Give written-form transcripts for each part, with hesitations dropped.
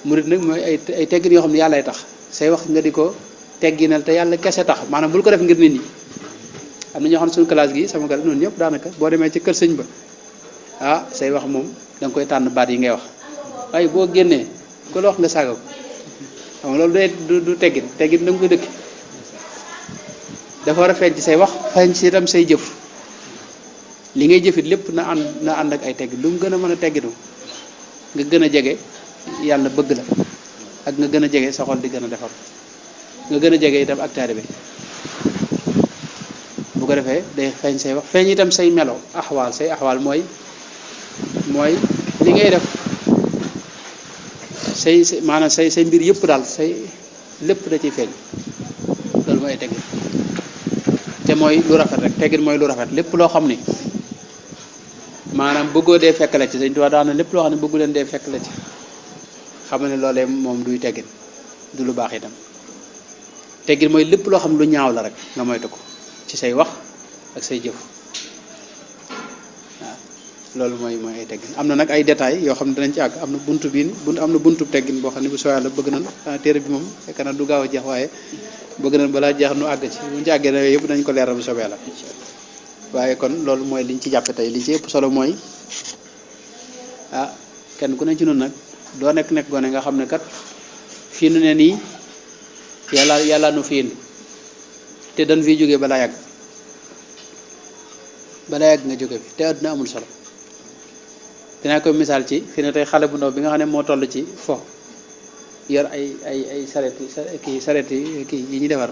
murit nag mooy ay teggin yoo xam ne yàllay tax say wax nga di ko tegginal te yàlla kese tax maanaam bul ko def ngir nit ñi am na ñoo xam ne suñu classe gi sama classe noonu ñëpp daanaka boo demee ci kër sëñ ba ah say wax moom da nga koy tànn baat yi ngay wax waaye boo génnee ku la wax nga saaga ko xam nga loolu du teggin da nga koy dëkk dafa war a feeñ ci say wax feeñ ci itam say jëf li ngay jëfit lépp na ànd ak ay teggin lu mu gën a mën a tegginu nga gën a jege yàlla bëgg la ak nga gën a jege sa xol di gën a defar nga gën a jege itam ak taalibe bu ko defee day feeñ say wax feeñ itam say melo axwaal mooy li ngay def say maanaam say mbir yëpp daal say lépp da ciy feeñ loolu mooy teggin te mooy lu rafet rek teggin mooy lu rafet lépp loo xam ni maanaam bëggoo dee fekk la ci Sëñ Tuubaa daana lépp loo xam ne bëggu leen dee fekk la ci xam ne loolee moom duy teggin du lu baax itam teggin mooy lépp loo xam lu ñaaw la rek nga moytu ko ci say wax ak say jëf waaw loolu mooy ay teggin am na nag ay détails yoo xam ne danañ ci àgg am na buntu teggin boo xam ne bu soo yàlla bëgg na téere bi moom fekk na du gaaw a jeex waaye bëgg na balaa jeex nu àgg ci buñu ci àggee na yëpp dañ ko leeral bu soobee yàlla waaye kon loolu mooy liñ ci jàppe tey li ci ëpp solo mooy kenn ku ne ci noonu nag doo nekk gone nga xam ne kat fii nu ne nii yàlla nu fi indi te dañ fiy jógee balaa yàgg nga jóge fi te àdduna amul solo dinaa koy misaal ci fi ne tey xale bu ndaw bi nga xam ne moo toll ci fo yor ay saret yi kii yi ñu defar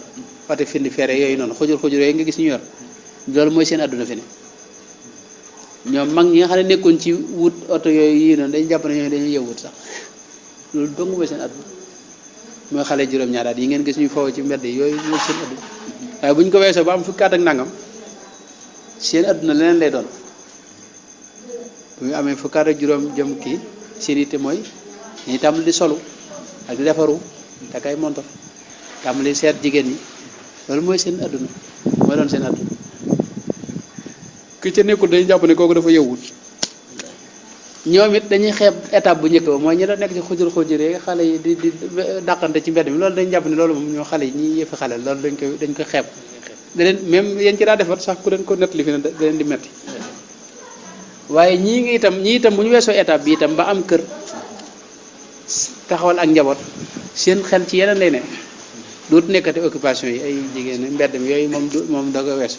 wate findi feere yooyu noonu xujur yooyu nga gis ñu yor loolu mooy seen àdduna fi ne ñoom mag ñi nga xam ne nekkoon ci wut oto yooyu yii noonu dañu jàpp ne ñooy dañuy yëwut sax loolu dong mooy seen àdduna mooy xale juróom-ñaari at yi ngeen gis ñu foofu ci mbedd yooyu mooy seen àdduna waaye bu ñu ko weesoo ba am fukki at ak nangam seen àdduna leneen lay doon bu ñu amee fukki at ak juróom jëm kii seen yitte mooy ñi tàmbali di solu ak di defaru te kay montor tàmbali seet jigéen ñi loolu mooy seen àdduna mooy doon seen àdduna ki ca nekkul dañuy jàpp ne kooku dafa yowwut ñoom it dañuy xeeb étape bu njëkk ba mooy ñi doon nekk ci xujur xale yi di dàqante ci mbedd mi loolu dañu jàpp ne loolu moom ñoo xale yi ñi yëfi xale loolu dañ ko xeeb da leen même yéen ci daa defar sax ku leen ko nettali fi ne da leen di metti waaye ñii itam bu ñu weesoo étape bi itam ba am kër taxawal ak njaboot seen xel ci yeneen lay ne dootu nekkati occupation yi ay jigéen mbedd mi yooyu moom da ko weesu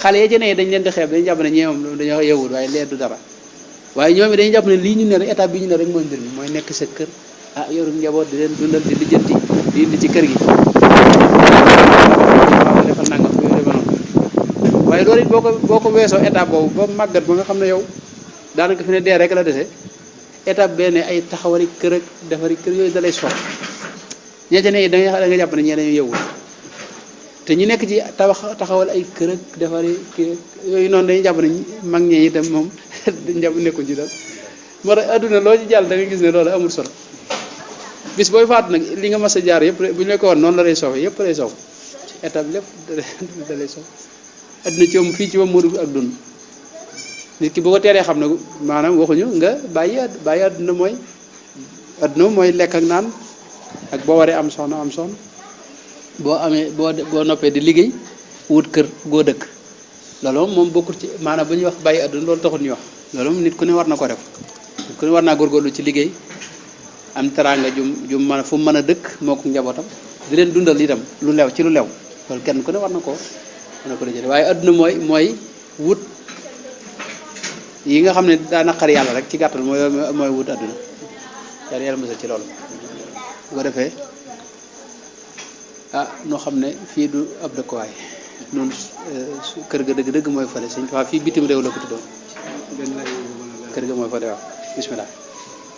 xale ya jëne dañ leen di xeeb dañu jàpp ne ñee moom dañoo yowut waaye lee du dara waaye ñoom it dañuy jàpp ne lii ñu ne rek étape bi ñu ne rek mooy mbir mi mooy nekk sa kër yoru njaboot di leen dundal di lijjanti di indi ci kër gi defal nangam bu defal noonu waaye loolu it boo ko weesoo étape boobu ba màggat ba nga xam ne yow daanaka fi ne dee rek la dese étape benn ay taxawari kër ak defari kër yooyu dalay sox ña ca ne da nga jàpp ne ñee dañuy yowut te ñu nekk ci taxawal ay kër ak defari kii yooyu noonu dañuy jàpp ne mag ñee itam moom njab nekkuñ ci dal moo tax adduna loo ci jàll da nga gis ne loolu amul solo bis booy faatu nag li nga mas a jaar yëpp bu ñu la ko woon noonu la lay soxee yëpp lay sox étape lépp da lay sox adduna ci moom fii ci moom moo ak dund nit ki boo ko teeree xam ne maanaam waxuñu nga bàyyi adduna mooy lekk ak naan ak boo waree am soxna boo amee boo noppee di liggéey wut kër goo dëkk loolu moom bokkul ci maanaam bu ñuy wax bàyyi àdduna loolu taxul ñuy wax loolu moom nit ku ne war na ko def nit ku ne war naa góorgóorlu ci liggéey am teraanga jum mën fu mu mën a dëkk moo ko njabootam di leen dundal itam lu lew loolu kenn ku ne war na ko lijjanti waaye àdduna mooy wut yi nga xam ne daa naqari yàlla rek ci gàttal mooy wut àdduna yàlla mosal ci loolu bu ko defee noo xam ne fii du ab dëkkuwaay noonu kër ga dëgg mooy fële Sëñ Tuubaa fii bitim réew la ko tuddoon kër ga mooy fële waaw bismillah